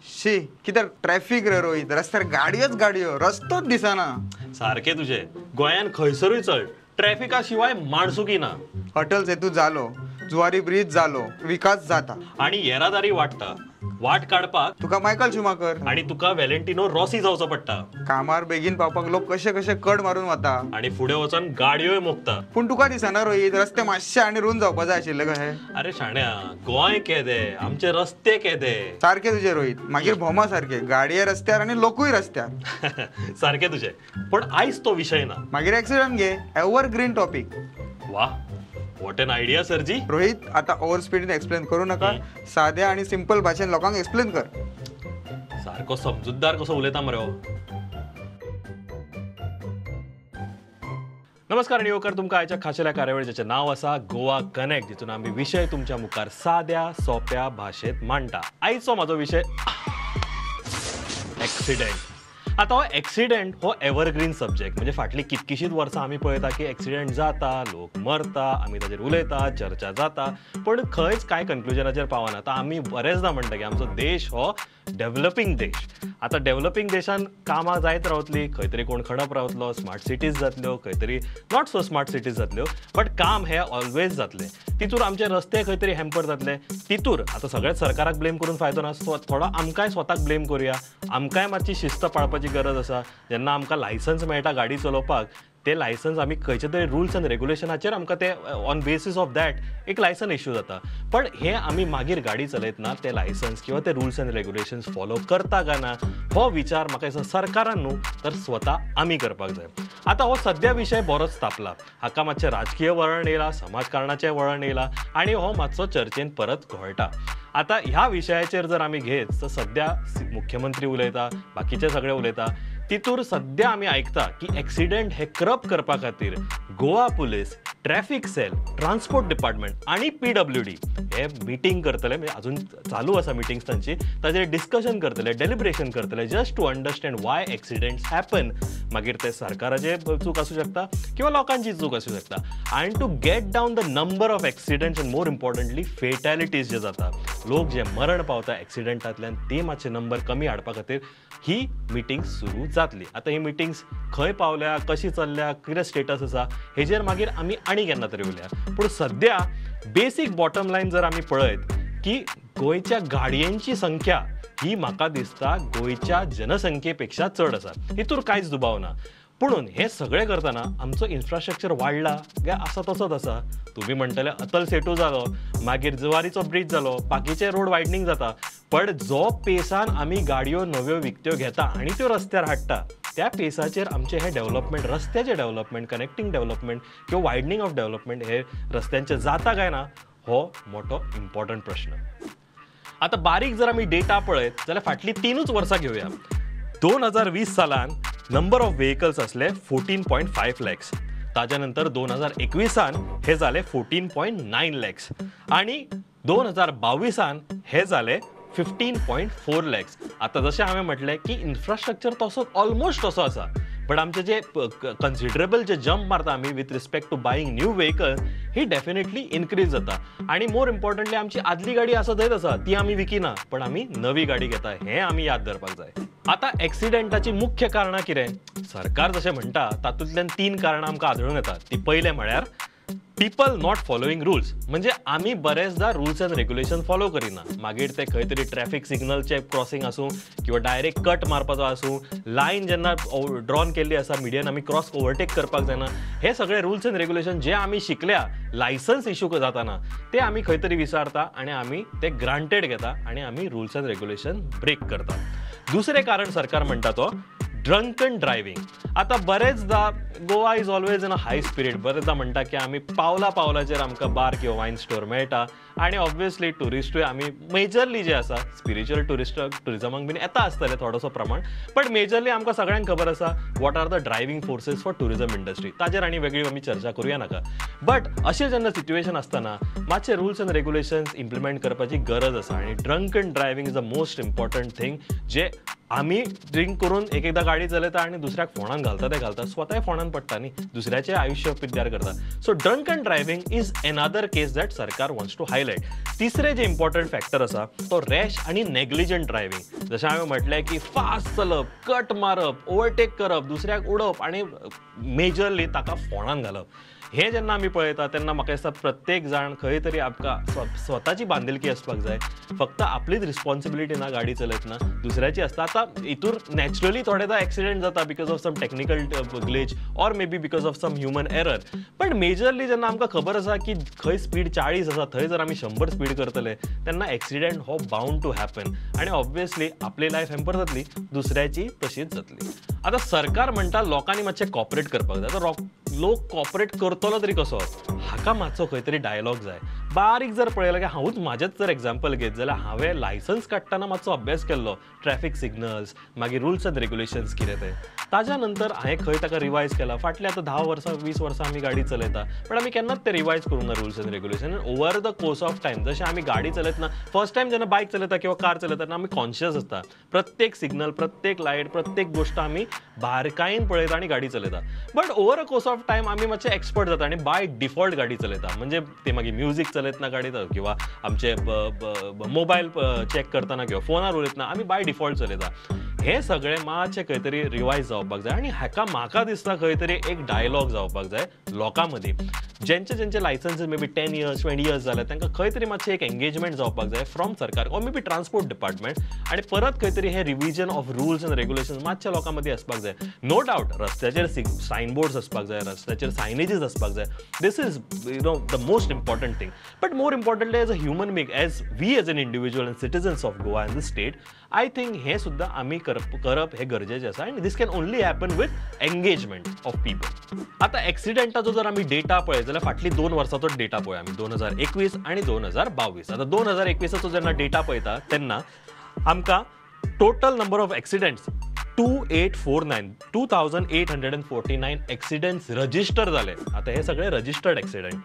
शी कित्याक ट्रॅफिक रे रोहित, रस्त्यार गाडयोच गाडयो, रस्तोच दिसना. सारके तुझे, गोंयान खंयसरूय चल ट्रॅफिका शिवाय माणसुकी ना. अटल सेतू जालो, जुवारी ब्रिज जालो, विकास जाता आणि येरादारी वाडटा. वाट काडपाक तुका मायकल शुमाकर आणि तुका व्हॅलेंटिनो रॉसी जावचो पडटा. कामार बेगीन पावपाक लोक कशे कशे कड मारून वता आणि फुडें वचून गाडयोय मोगता. पूण तुका दिसना रोहित, रस्ते मातशे आनी रुंद जावपा जाय आशिल्ले कशे. अरे शाण्या, गोंय केदे, आमचे रस्ते केदे. सारके तुझे रोहित, मागीर भोमा सारके, गाडये रस्त्यार आनी लोकूय रस्त्यार. सारके तुझे, पण आयज तो विशय ना. मागीर एक्सिडंट घे, एव्हरग्रीन टॉपिक. वा, what an idea सरजी. रोहित आता ओव्हर स्पीडीन एक्सप्लेन करू नका, साध्या आणि सिंपल भाषेन लोकांक एक्सप्लेन कर. सारको समजूतदार कसो उलयता मरे हो. नमस्कार आनी येवकार तुमकां आयच्या खाशेल्या कार्यावळी जाचें नांव आसा गोवा कनेक्ट, जितून आमी विशय तुमच्या मुखार साद्या सोंप्या भाशेंत मांडटा. आयचो म्हाजो विशय एक्सिडेंट. आतां हो एक्सिडेंट हो एवरग्रीन सब्जेक्ट, म्हणजे फाटलीं कितकीशींच वर्सां आमी पळयता की एक्सिडेंट जाता, लोक मरता, आमी ताजेर उलयता, चर्चा जाता, पण खंयच कांय कन्क्लुजनाचेर पावना. आतां आमी बरेचदा म्हणटा की आमचो देश हो डेव्हलपींग देश. आतां डेव्हलपींग देशान कामां जायत रावतली, खंय तरी कोण खणप रावतलो, स्मार्ट सिटीज जातल्यो, खंय तरी not so smart cities जातल्यो, बट काम हें ऑलवेज जातलें. तितूर आमचे रस्ते खंय तरी हॅम्पर जातले. तितूर आतां सगळेच सरकाराक ब्लेम करून फायदो ना, थोडो आमकांय स्वताक ब्लेम करुया. आमकांय मातशी शिस्त पाळपाची गरज आसा. जेन्ना आमकां लायसन्स मेळटा गाडी चलोवपाक, ते लायसन्स आमी खंयचे तरी रुल्स आनी रेगुलेशनाचेर आमकां ते ऑन बेसीस ऑफ that एक लायसन इश्यू जाता. पण हे आमी मागीर गाडी चलयतना ते लायसन्स किंवा ते रुल्स आनी रेगुलेशन्स फॉलो करता काय ना हो विचार म्हाका दिसता सरकारान न्हू तर स्वता आमी करपाक जाय. आतां हो सद्या विशय बरोच तापला, हाका मातशें राजकीय वळण येयलां, समाजकारणाचें वळण येयलां आनी हो मातसो चर्चेन परत घोळटा. आतां ह्या विशयाचेर जर आमी घेत तर सद्या मुख्यमंत्री उलयता, बाकीचे सगळे उलयता, तितूर सद्या आमी आयकता की एक्सिडेंट हे करप करपा खातीर Goa police, traffic cell, transport department आनी PWD हे मिटींग करतले. म्हणजे अजून चालू आसा मिटिंग्स तांची, ताजेर डिस्कशन करतले, डेलिब्रेशन करतले, just to understand why accidents happen. मागीर ते सरकाराचे चूक आसूं शकता किंवा लोकांची चूक आसूं शकता. आनी to get down the number of accidents and more importantly fatalities जे जाता, लोक जे मरण पावता एक्सिडेंटांतल्यान, ते मातशे नंबर कमी हाडपा खातीर ही मिटींग सुरू जातली. आतां ही मिटिंग्स खंय पावल्या, कशी चल्ल्या, कितें स्टेटस आसा हेजेर मागीर आमी आनी केन्ना तरी उलया. पूण सद्या बेसीक बॉटम लायन जर आमी पळयत की गोंयच्या गाडयांची संख्या ही म्हाका दिसता गोंयच्या जनसंख्येपेक्षा चड आसा, हितूर कांयच दुबाव ना. पुणून हें सगळें करतना आमचो इन्फ्रास्ट्रक्चर वाडला काय आसा तसोच आसा? तुमी म्हणटले अटल सेतू जालो, मागीर जुवारीचो ब्रिज जालो, बाकीचे रोड वायडनींग जाता, पण जो पेसान आमी गाडयो नव्यो विकत्यो घेता आनी त्यो रस्त्यार हाडटा त्या पेसाचेर आमचें हें डेव्हलपमेंट, रस्त्याचें डेव्हलपमेंट, कनेक्टींग डेव्हलपमेंट किंवा वायडनींग ऑफ डेव्हलपमेंट हे रस्त्यांचें जाता काय ना हो मोठो इम्पॉर्टंट प्रश्न. आतां बारीक जर आमी डेटा पळयत जाल्यार फाटलीं 3 वर्सां घेवया. 2020 सालान नंबर ऑफ व्हेकल्स असले 14.5 लॅक्स, ताज्या नंतर 2021 हे जाले 14.9 लॅक्स आणि 2022 हे जाले 15.4 लॅक्स. आतां जशें हांवें म्हटलें की इन्फ्रास्ट्रक्चर तसो ऑलमोस्ट तसो आसा, बट आमचे जे कन्सिडरेबल जे जंप मारता आमी with respect to buying new vehicle he definitely increase जाता. आनी मोर इम्पॉर्टंटली आमची आदली गाडी आसा थंयच आसा, ती आमी विकिना पण आमी नवी गाडी घेता, हें आमी याद धरपाक जाय. आतां एक्सिडेंटाची मुख्य कारणां कितें? सरकार जशें म्हणटा तातूंतल्यान 3 कारणां आमकां आदळून येता. ती पयलें म्हळ्यार पीपल not following rules, म्हणजे आमी बरेचदा रुल्स अँड रेग्युलेशन फॉलो करिना. मागीर ते खंय तरी ट्रॅफिक सिग्नलचे क्रॉसिंग आसूं किंवा डायरेक्ट कट मारपाचो आसूं, लायन जेन्ना ड्रॉन केल्ली आसा मिडियन आमी क्रॉस ओवरटेक करपाक जायना, हे सगळे रुल्स अँड रेग्युलेशन जे आमी शिकल्या लायसन्स इशू जाताना ते आमी खंय तरी विसरता आनी आमी ते ग्रांटेड घेता आनी आमी रुल्स अँड रेग्युलेशन ब्रेक करता. दुसरें कारण सरकार म्हणटा तो ड्रंकन ड्रायव्हिंग. आतां बरेचदा Goa is always in a high spirit, बरेचदा म्हणटा की आमी पावला पावलाचेर आमकां बार किंवा वायन स्टोर मेळटा आनी ऑब्वियसली ट्युरिस्टूय आमी मेजरली जे आसा स्पिरिच्युअल ट्युरिस्ट ट्युरिजमाक बीन येता आसतलें थोडोसो प्रमाण, बट मेजरली आमकां सगळ्यांक खबर आसा what are the driving forces for tourism industry. ताजेर आनी वेगळी आमी चर्चा करुया नाका. बट अशें जेन्ना सिट्युएशन आसतना मातशें रुल्स अँड रेग्युलेशन्स इम्प्लिमेंट करपाची गरज आसा आनी drunken driving is the most important thing. जे आमी ड्रिंक करून एक एकदा गाडी चलयता आनी दुसऱ्याक फोणान घालता ते घालता, स्वताय फोणान पडटा न्ही, दुसऱ्याचें आयुश्य पिड्ड्यार करता. So drunken driving is another case that सरकार वॉन्ट्स टू हायलायट. हायलायट. तिसरें जें इम्पॉर्टंट फॅक्टर आसा तो रॅश आनी नेग्लिजंट ड्रायव्हिंग. जशें हांवें म्हटलें की फास्ट चलप, कट मारप, ओवरटेक करप, दुसऱ्याक उडोवप आनी मेजरली ताका फोणान घालप. हें जेन्ना आमी पळयता तेन्ना म्हाका दिसता प्रत्येक जाण खंय तरी आमकां स्वताची बांदिलकी आसपाक जाय. फक्त आपलीच रिस्पॉन्सिबिलिटी ना गाडी चलयतना, दुसऱ्याची आसता. आतां हितूर नॅचरली थोडेदा एक्सिडेंट जाता because of some technical glitch or maybe because of some human error. पण मेजरली जेन्ना आमकां खबर आसा की खंय स्पीड 40 आसा थंय जर आमी 100 स्पीड करतले तेन्ना एक्सिडेंट हो बाउंड टू हॅपन आनी ऑब्वियसली आपली लायफ हॅम्पर जातली, दुसऱ्याची तशीच जातली. आतां सरकार म्हणटा लोकांनी मातशें कॉपरेट करपाक जाय. आतां लोक कॉपरेट करतलो तरी कसो, हाका मातसो खंय तरी डायलॉग जाय. बारीक जर पळयलें की हांवूच म्हाजेंच जर एग्जाम्पल घेत जाल्यार हांवें लायसन्स काडटना मातसो अभ्यास केल्लो, ट्रॅफिक सिग्नल्स, मागीर रुल्स एंड रेग्युलेशन्स कितें तें. ताज्या नंतर हांवें खंय ताका रिवायज केला. फाटल्या आतां 10 वर्सां 20 वर्सां आमी गाडी चलयता, पण आमी केन्नाच ते रिवायज करूंक ना rules and regulation. Over the course of time जशें आमी गाडी चलयतना फर्स्ट टायम जेन्ना बायक चलयता किंवा कार चलयता तेन्ना आमी कॉन्शियस आसता, प्रत्येक सिग्नल, प्रत्येक लायट, प्रत्येक गोश्ट आमी बारकायेन पळयता आनी गाडी चलयता. But over a course of time आमी मातशे एक्सपर्ट जाता आनी बाय डिफॉल्ट गाडी चलयता. म्हणजे ते मागीर म्युजीक चलयतना गाडी किंवा आमचे मोबायल चॅक करतना किंवा फोनार उलयतना आमी बाय डिफॉल्ट चलयता. हे सगळें मातशें खंय तरी रिवायज जावपाक जाय आनी हाका म्हाका दिसता खंय तरी एक डायलॉग जावपाक जाय लोकां मदीं. जेंचे जेंचे licences maybe 10 years 20 years जाले तांकां खंय तरी मातशें एक एंगेजमेंट जावपाक जाय फ्रॉम सरकार or maybe transport department आनी परत खंय तरी हे revision of rules and regulation मातशे लोकां मदीं आसपाक जाय. नो डावट रस्त्याचेर सायन बोर्ड्स आसपाक जाय, रस्त्याचेर सायनेजीस आसपाक जाय. This is you know the most important thing. But more importantly as a human being, as we as an individual and citizens of Goa and the state, I think हें सुद्दां आमी करप हें गरजेचें आसा आनी this can only happen with engagement of people. आतां एक्सिडेंटाचो जर आमी डेटा पळयत जाल्यार फाटली 2 वर्सांचो डेटा पळय आमी, 2021 आनी 2022. आतां 2021चो जेन्ना डेटा पळयता तेन्ना आमकां total number of accidents 2849, 2849 accidents register जाले. आतां हे सगळे रजिस्टर्ड एक्सिडेंट.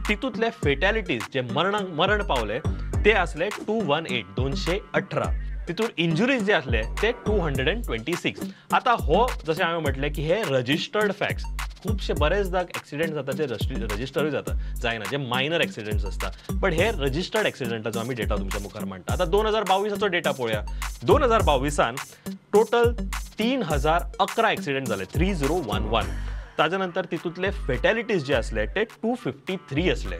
तितूंतले फेटॅलिटीज जे मरण पावले ते आसले 218, 218. तितून इंजुरीज जे आसले ते 226. आतां हो जशें हांवें म्हटलें की हे रजिस्टर्ड फॅक्ट्स. खुबशे बरेचदा एक्सिडेंट जाता ते रजिस्टरूय जाता जायना, जे मायनर एक्सिडेंट्स आसता, बट हे रजिस्टर्ड एक्सिडेंटाचो आमी डेटा तुमच्या मुखार मांडटा. आतां 2022चो डेटा पळोवया. 2022 टोटल 3011 एक्सिडेंट जाले, 3011. ताज्या नंतर तितूंतले फेटॅलिटीज जे आसले ते 253 आसले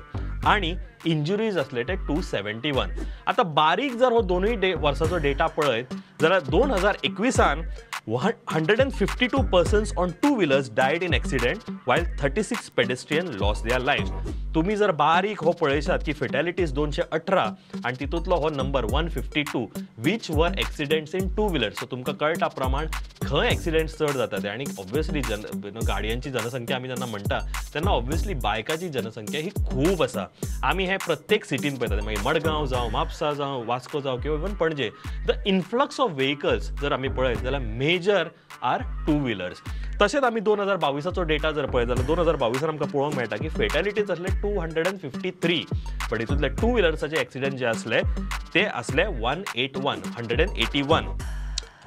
आनी इंजुरीज आसले ते 271. आतां बारीक जर हो दोनूय वर्साचो डेटा पळयत जाल्यार 2021 152 persons on two wheelers died in accident while 36 pedestrian lost their lives. तुम्ही जर बारीक हो पळयशात की फेटॅलिटीज 218 आनी तितूंतलो हो number 152 which were accidents in two wheelers. So तुमकां कळटा प्रमाण खंय एक्सिडेंट्स चड जाता ते. आनी ऑब्वियसली गाडयांची जनसंख्या आमी जेन्ना म्हणटा तेन्ना ऑब्वियसली बायकाची जनसंख्या ही खूब आसा. आमी हे प्रत्येक सिटीन पळयतात, मागीर मडगांव जावं, म्हापसा जावं, वास्को जावं किंवा even Panaji. The influx of vehicles जर आमी पळयत जाल्यार मेजर आर टू व्हिलर्स. तशेंच आमी 2022चो डेटा जर पळयत जाल्यार 2022 आमकां पळोवंक मेळटा की फेटॅलिटीज आसले 253, बट हितूंतले टू व्हिलर्साचे एक्सिडेंट जे आसले ते आसले 181, 181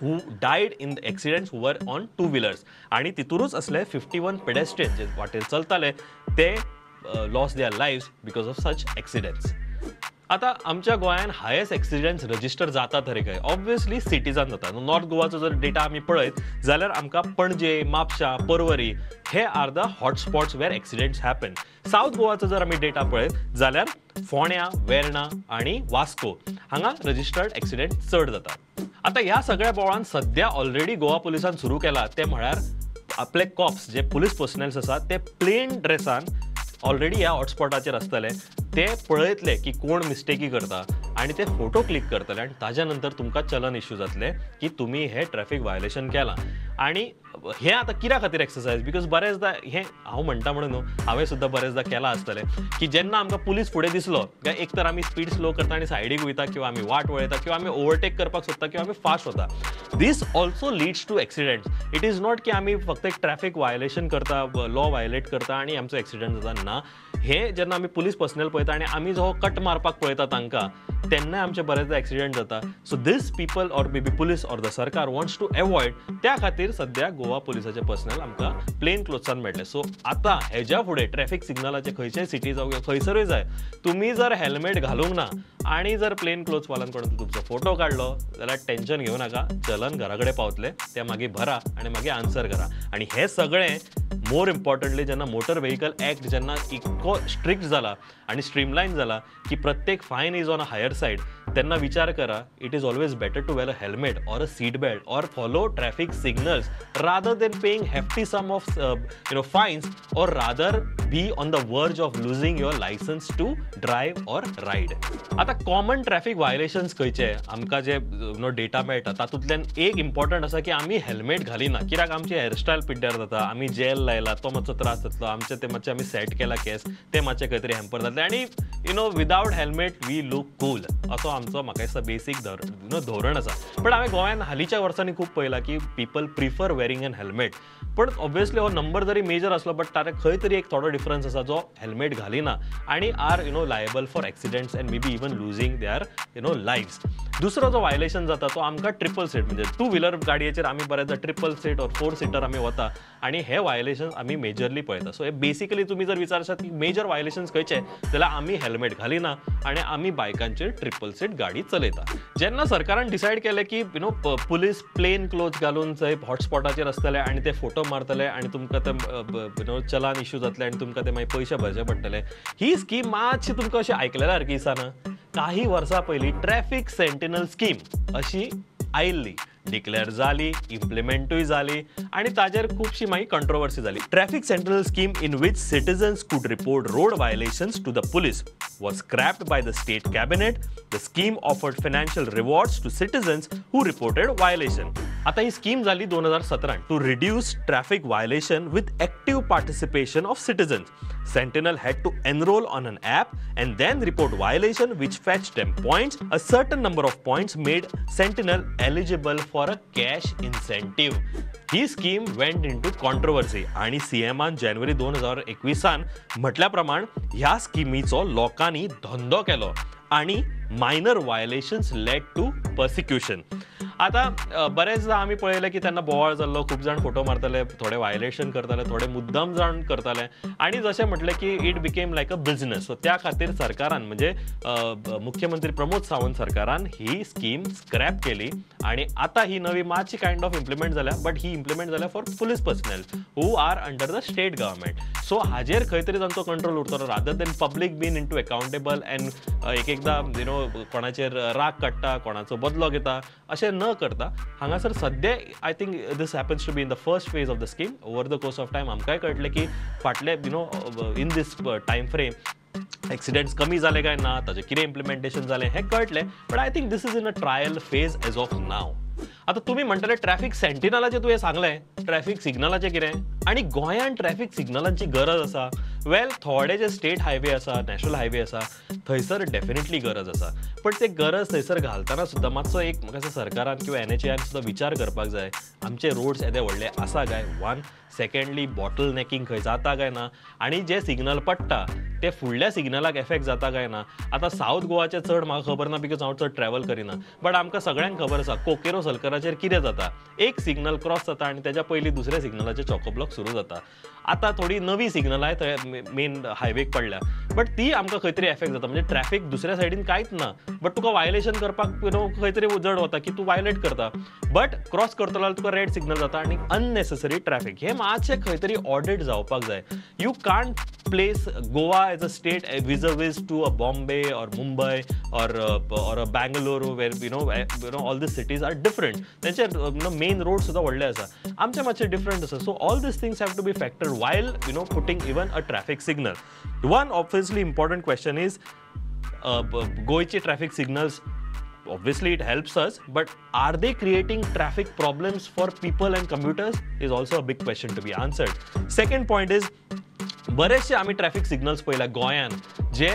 who died in the accidents who were on two wheelers. आनी तितूरूच आसले 51 पेडेस्ट्रियन जे वाटेर चलताले ते lost their lives because of such accidents. आतां आमच्या गोंयांत हायेस्ट एक्सिडेंट्स रजिस्टर जाता तरी खंय, ऑब्वियसली सिटीजान जाता. नॉर्थ गोवाचो जर डेटा आमी पळयत जाल्यार आमकां पणजे, म्हापशा, पर्वरी हे are the hotspots where accidents happen. South गोवाचो जर आमी डेटा पळयत जाल्यार फोंड्या, वेर्णा आनी वास्को हांगा रजिस्टर्ड एक्सिडेंट चड जाता. आतां ह्या सगळ्या बोवाळान सद्या ऑलरेडी गोवा पुलिसान सुरू केला ते म्हळ्यार आपले कॉप्स जे पुलीस पर्सनल्स आसात ते प्लेन ड्रेसान ऑलरेडी ह्या हॉटस्पॉटाचेर आसतले, ते पळयतले की कोण मिस्टेकी करता आनी ते फोटो क्लिक करतले आनी ताज्या नंतर तुमकां चलन इश्यू जातले की तुमी हे ट्रॅफिक व्हायोलेशन केलां. आनी हे आतां कित्या खातीर एक्सरसायज, because बरेचदा हें हांव म्हणटा म्हणून न्हू, हांवें सुद्दां बरेचदा केलां आसतलें की जेन्ना आमकां पुलीस फुडें दिसलो काय एक तर आमी स्पीड स्लो करता आनी सायडीक वयता किंवा आमी वाट वळयता किंवा आमी ओवरटेक करपाक सोदता किंवा आमी फास्ट वता. This also leads to accidents. It is not की आमी फक्त एक ट्रॅफिक व्हायोलेशन करता, लॉ व्हायोलेट करता आनी आमचो एक्सिडंट जाता, ना. हे जेन्ना आमी पुलीस पर्सनल पळयता आनी आमी जो कट मारपाक पळयता तांकां, तेन्ना आमचे बरेचदा एक्सिडेंट जाता. So this people or maybe police or the सरकार वॉन्ट्स टू एवॉयड, त्या खातीर सद्या गोवा पुलिसाचे पर्सनल आमकां प्लेन क्लोथ्सान मेळटले. सो आतां हेज्या फुडें ट्रॅफिक सिग्नलाचे खंयच्याय सिटी जावं किंवा खंयसरूय जाय, तुमी जर हेल्मेट घालूंक ना आनी जर प्लेन क्लोथ्स वाल्यान कोण तुमचो फोटो काडलो जाल्यार टेंशन घेवं नाका, चलन घरा कडेन पावतले, ते मागीर भरा आनी मागीर आन्सर करा. आनी हें सगळें मोर इम्पॉर्टंटली जेन्ना मोटर व्हेकल एक्ट जेन्ना इतको स्ट्रिक्ट जाला आनी स्ट्रीमलायन जाला की प्रत्येक fine is on a higher side, तेन्ना विचार करा, it is always better to wear a helmet or a seat belt or follow traffic signals rather than paying hefty sum of fines or rather be on the verge of losing your licence to drive or ride. आतां common traffic व्हायलेशन्स खंयचे आमकां जे data मेळटा तातूंतल्यान एक important आसा की आमी helmet घालिना, कित्याक आमची हेअरस्टायल पिड्ड्यार जाता, आमी जेल लायला तो मातसो त्रास जातलो, आमचे ते मातशे आमी सेट केला केस ते मातशे खंय तरी हॅम्पर जातले आनी you know without helmet we look cool असो आमचो म्हाका दिसता बेसीक धोरण आसा. बट हांवें गोंयांत हालींच्या वर्सांनी खूब पळयलां की people prefer wearing an helmet, पण ऑब्वियसली हो नंबर जरी मेजर आसलो बट ताका खंय तरी एक थोडो डिफरन्स आसा जो हेल्मेट घालिना आनी are you know liable for accidents and maybe even losing their you know lives. दुसरो जो व्हायलेशन जाता तो आमकां ट्रिपल सीट, म्हणजे टू व्हिलर गाडयेचेर आमी बरेचदा triple seat or four seater आमी वता आनी हे व्हायलेशन आमी मेजरली पळयता. सो हे बेसिकली तुमी जर विचारशात की मेजर व्हायलेशन्स खंयचे जाल्यार आमी हेल्मेट घालिना आनी आमी बायकांचेर ट्रिपल सीट गाडी चलयता. जेन्ना सरकारान डिसायड केलें की you know police plain cloth घालून थंय हॉटस्पॉटाचेर आसतले आनी ते फोटो मारतले आनी तुमकां ते you know challan इश्यू जातले आनी तुमकां ते मागीर पयशे भरचे पडटले, ही स्कीम मातशी तुमकां अशी आयकल्या सारकी दिसना. काही वर्सां पयलीं ट्रॅफिक सेंटिनल स्कीम अशी आयिल्ली, डिक्लेअर जाली, इम्प्लिमेंटूय जाली आनी ताजेर खुबशी मागीर कंट्रोवर्सी जाली. Traffic sentinel scheme in which citizens could report road violations to the police was scrapped by the state cabinet. The scheme offered financial rewards to citizens who reported violation. आतां ही scheme जाली 2017 to reduce traffic violation with active participation of citizens. Sentinel had to enroll on an app and then report violation which fetched them points. A certain number of points made Sentinel eligible for a cash incentive. He scheme went into controversy आणि सीएमान जानेवारी 2021 म्हटल्या प्रमाण ह्या स्किमीचो लोकांनी धंदो केलो आणि minor violations led to persecution. आतां बरेचदा आमी पळयलें की तेन्ना बोवाळ जाल्लो, खूब जाण फोटो मारताले, थोडे व्हायलेशन करताले, थोडे मुद्दम जाण करताले आनी जशें म्हटलें की it became like a business. So त्या खातीर सरकारान म्हणजे मुख्यमंत्री प्रमोद सावंत सरकारान ही स्कीम स्क्रॅप केली आनी आतां ही नवी मातशी कायंड ऑफ इम्प्लिमेंट जाल्या, बट he implement जाल्या for police personnel who are under the state government. So हाजेर खंय तरी तांचो कंट्रोल उरतलो rather than public been into accountable and एक एकदां you know कोणाचेर राग काडटा, कोणाचो बदलो घेता, अशें न करता हांगासर सद्या I think this happens to be in the first phase of the scheme. Over the course of time आमकांय कळटलें की फाटले you know in this time frame accidents कमी जाले काय ना, ताचें कितें इम्प्लिमेंटेशन जालें हें कळटलें, but I think this is in a trial phase as of now. आतां तुमी म्हणटले ट्रॅफिक सेंटिनलाचें तुवें सांगलें, ट्रॅफिक सिग्नलाचें कितें? आनी गोंयांत ट्रॅफिक सिग्नलांची गरज आसा? वेल, थोडे जे स्टेट हायवे आसा, नॅशनल हायवे आसा, थंयसर डेफिनेटली गरज आसा, बट ते गरज थंयसर घालतना सुद्दां मातसो एक म्हाका दिसता सरकारान किंवा एनएचएआन सुद्दां विचार करपाक जाय, आमचे रोड्स येदे व्हडले आसा काय वन, सेकेंडली बॉटल नॅकिंग खंय जाता काय ना, आनी जे सिग्नल पडटा ते फुडल्या सिग्नलाक एफेक्ट जाता काय ना. आतां सावथ गोवाचें चड म्हाका खबर ना because हांव चड ट्रॅवल करिना, बट आमकां सगळ्यांक खबर आसा कोकेरो सलकराचेर कितें जाता, एक सिग्नल क्रॉस जाता आनी तेज्या पयलीं दुसऱ्या सिग्नलाचें चॉकोब्लॉक सुरू जाता. आतां थोडी नवी सिग्नलां थंय मेन हायवेक पडल्या, बट ती आमकां खंय तरी एफेक्ट जाता, म्हणजे ट्रॅफिक दुसऱ्या सायडीन कांयच ना, बट तुका व्हायलेशन करपाक you know खंय तरी जड वता की तूं व्हायलेट करता, बट क्रॉस करतलो जाल्यार तुका रेड सिग्नल जाता आनी अननेसेसरी ट्रॅफिक. हें मातशें खंय तरी ऑडिट जावपाक जाय. You can't place Goa as a state vis-a-vis to a Bombay or Mumbai or a Bangalore where you know all these cities are different. तांचे मेन रोड सुद्दां व्हडले आसा, आमचे मातशे डिफरंट आसा. So all these things have to be factored while you know putting even a traffic signal. One obviously important question is गोंयचे traffic signals, obviously it helps us, but are they creating traffic problems for people and commuters is also a big question to be answered. Second point is, बरेचसे आमी traffic signals पळयल्या गोंयांत जे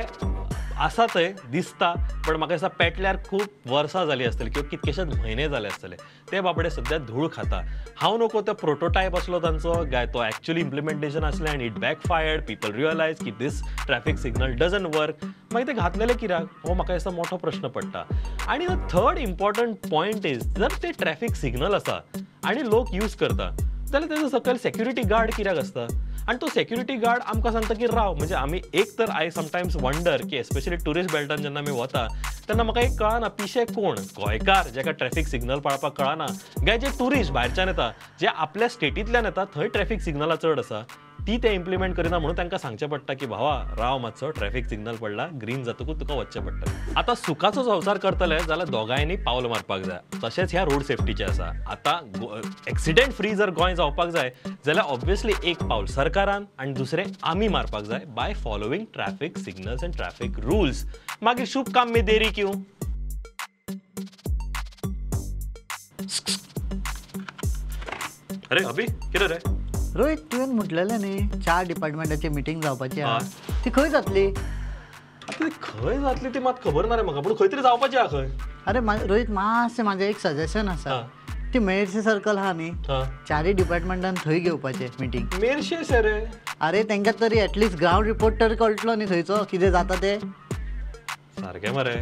आसा थंय दिसता, पण म्हाका दिसता पेटल्यार खूब वर्सां जालीं आसतलीं किंवा कितकेशेच म्हयने जाले आसतले. ते बाबडे सद्या धूळ खाता. हांव नको तो प्रोटोटायप आसलो तांचो काय तो एक्चुअली इम्प्लिमेंटेशन आसलें आनी it backfired. People realise की this traffic signal doesn't work. मागीर ते घातलेले कित्याक हो म्हाका दिसता मोठो प्रश्न पडटा. आनी the third important point is, जर ते ट्रॅफिक सिग्नल आसा आनी लोक यूज करता जाल्यार तेजो सकयल सेक्युरिटी गार्ड कित्याक आसता? आनी तो सेक्युरिटी गार्ड आमकां सांगता की राव. म्हणजे आमी एक तर I sometimes wonder की एस्पेशली ट्युरिस्ट बेल्टान जेन्ना आमी वता तेन्ना म्हाका एक कळना पिशे कोण, गोंयकार जेका ट्रॅफिक सिग्नल पाळपाक कळना काय जे ट्युरिस्ट भायरच्यान येता, जे आपल्या स्टेटींतल्यान येता थंय ट्रॅफिक सिग्नलां चड आसा ती ते इम्प्लिमेंट करिना म्हणून तांकां सांगचें पडटा की भावा राव मातसो, ट्रॅफिक सिग्नल पडला, ग्रीन जातकूच तुका वचचें पडटलें. आतां सुखाचो संवसार करतले जाल्यार दोगांयनी पावल मारपाक जाय. तशेंच ह्या रोड सेफ्टीचें आसा. आतां एक्सिडेंट फ्री जर गोंय जावपाक जाय जाल्यार ऑब्वियसली एक पावल सरकारान आनी दुसरें आमी मारपाक जाय by following traffic signals and traffic rules. मागीर शुभ काम में देरी क्यों? अरे अभि कितें रे? रोहित, तुवें म्हटलेलें न्ही 4 डिपार्टमेंटाची मिटींग जावपाची आहा, ती खंय जातली? आतां खंय जातली ती मात खबर ना रे म्हाका, पूण खंय तरी जावपाची आहा खंय. अरे रोहित, मातशें म्हाजें एक सजेशन आसा. ती मेरशे सर्कल आहा न्ही, 4 डिपार्टमेंटान थंय घेवपाचें मिटींग. मेरशे रे? अरे तेंकां तरी एटलिस्ट ग्रावंड रिपोर्ट तर कळटलो न्ही थंयचो कितें जाता तें. सारकें मरे,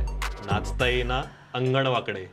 नाचता येना अंगण वाकडे.